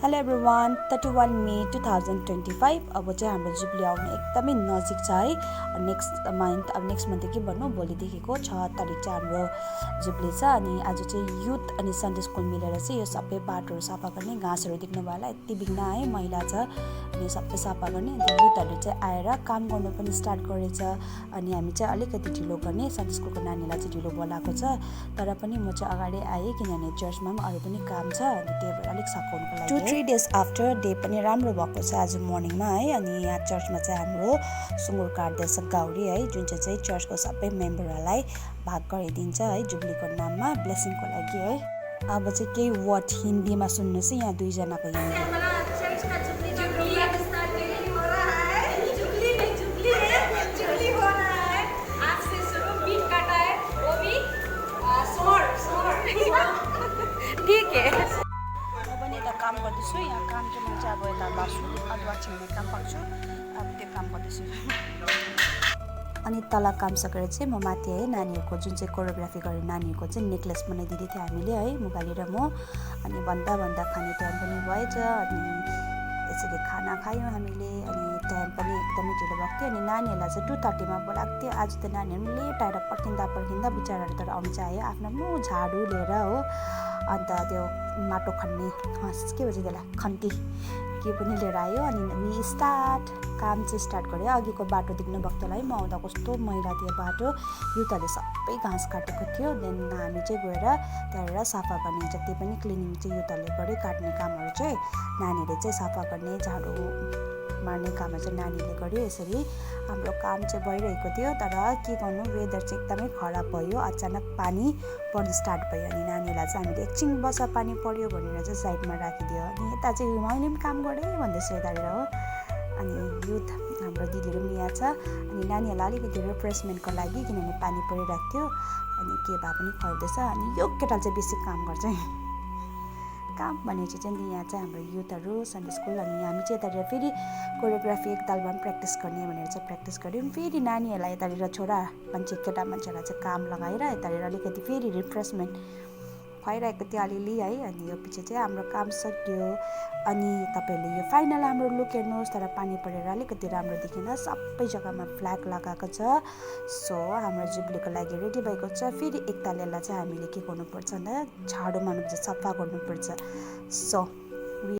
Hello everyone 31 मे 2025 अब चाहिँ हाम्रो जुब्ली आउनु एकदमै नजिक छ है। नेक्स्ट मन्थ के भन्नु भोलिदेखिको 6 तारिक चाहिँ हाम्रो जुब्ली छ। अनि आज चाहिँ युथ अनि सन्डे स्कुल मिलेर चाहिँ यो सबै बाटोहरू सफा गर्ने, घाँसहरू देख्नु भयो होला यति बिघ्न है मैला छ, अनि सबै सफा गर्ने। अनि युथहरूले चाहिँ आएर काम गर्नु पनि स्टार्ट गरेछ। अनि हामी चाहिँ अलिकति ढिलो गर्ने, सन्डे स्कुलको नानीलाई चाहिँ ढिलो बोलाएको छ, तर पनि म चाहिँ अगाडि आएँ किनभने चर्चमा पनि अरू पनि काम छ, अनि त्यही भएर अलिक सघाउनुको लागि 2-3 डेज आफ्टर डे पनि राम्रो भएको छ आज मर्निङमा है। अनि यहाँ चर्चमा चाहिँ हाम्रो सुँगुर काट्दैछ गाउरी है, जुन चाहिँ चर्चको सबै मेम्बरहरूलाई भाग गरिदिन्छ है जुब्लीको नाममा ब्लेसिङको लागि है। अब चाहिँ केही वर्ड हिन्दीमा सुन्नुहोस् है, यहाँ दुईजनाको हिन्दी। ठीक है, म पनि यता काम गर्दैछु। यहाँ काम चाहिँ म चाहिँ अब यता लसुन अदुवा छिल्ने काम गर्छु, अब त्यो काम गर्दैछु। अनि तल काम सकेर चाहिँ म माथि है नानीहरूको जुन चाहिँ कोरियोग्राफी गरेर नानीहरूको चाहिँ नेक्लेस बनाइदिँदै थियो हामीले है, मुगाली र म। अनि भन्दा खाने टाइम पनि भएछ, अनि यसरी खाना खायौँ हामीले। अनि टाइम पनि एकदमै ढिलो भएको थियो। अनि नानीहरूलाई चाहिँ 2:30मा बोलाएको थियो। आज त नानीहरू लेट आएर पर्खिँदा बिचराहरू तर आउनु चाहिँ आयो आफ्नो झाडु लिएर हो। अन्त त्यो माटो खन्ने के भन्छ त्यसलाई खन्ती के पनि लिएर आयो। अनि वी काम चाहिँ स्टार्ट गऱ्यो। अघिको बाटो देख्नु भएको होला है, म आउँदा कस्तो मैला थियो बाटो, युथहरूले सबै घाँस काटेको थियो। देन हामी चाहिँ गएर त्यहाँनिर सफा गर्ने, जति पनि क्लिनिङ चाहिँ युथहरूले गऱ्यो, काट्ने कामहरू चाहिँ नानीहरूले चाहिँ सफा गर्ने, झाडु मार्ने कामहरू चाहिँ नानीले गर्यो। यसरी हाम्रो काम चाहिँ भइरहेको थियो। तर के गर्नु, वेदर चाहिँ एकदमै खराब भयो, अचानक पानी पर्न स्टार्ट भयो। अनि नानीहरूलाई चाहिँ हामीले एकछिन बस पानी पऱ्यो भनेर चाहिँ साइडमा राखिदियो। अनि यता चाहिँ मैले पनि काम गरेँ भन्दैछु यतानिर हो। अनि युथ हाम्रो दिदीहरू पनि यहाँ छ। अनि नानीहरूलाई अलिकति रिफ्रेसमेन्टको लागि किनभने पानी परिरहेको थियो, अनि के भए पनि खुवाउँदैछ। अनि यो केटाले चाहिँ बेसी काम गर्छ काम भनेपछि चाहिँ यहाँ चाहिँ हाम्रो युथहरू सन्डे स्कुल। अनि हामी चाहिँ यतानिर फेरि कोरियोग्राफी एकतालमा पनि प्र्याक्टिस गर्ने भनेर चाहिँ प्र्याक्टिस गऱ्यौँ। फेरि नानीहरूलाई यतानिर छोरा मान्छे केटा मान्छेहरूलाई चाहिँ काम लगाएर यतानिर अलिकति फेरि रिफ्रेसमेन्ट भइरहेको थियो अलिअलि है। अनि यो पछि चाहिँ हाम्रो काम सक्यो। अनि तपाईँहरूले यो फाइनल हाम्रो लुक हेर्नुहोस्, तर पानी परेर अलिकति राम्रो देखिन, सबै जग्गामा फ्ल्याग लगाएको छ। सो हाम्रो जुब्लीको लागि रेडी भएको छ। फेरि एकताल यसलाई चाहिँ हामीले के गर्नुपर्छ भन्दा झाडु मार्नुपर्छ, सफा गर्नुपर्छ। सो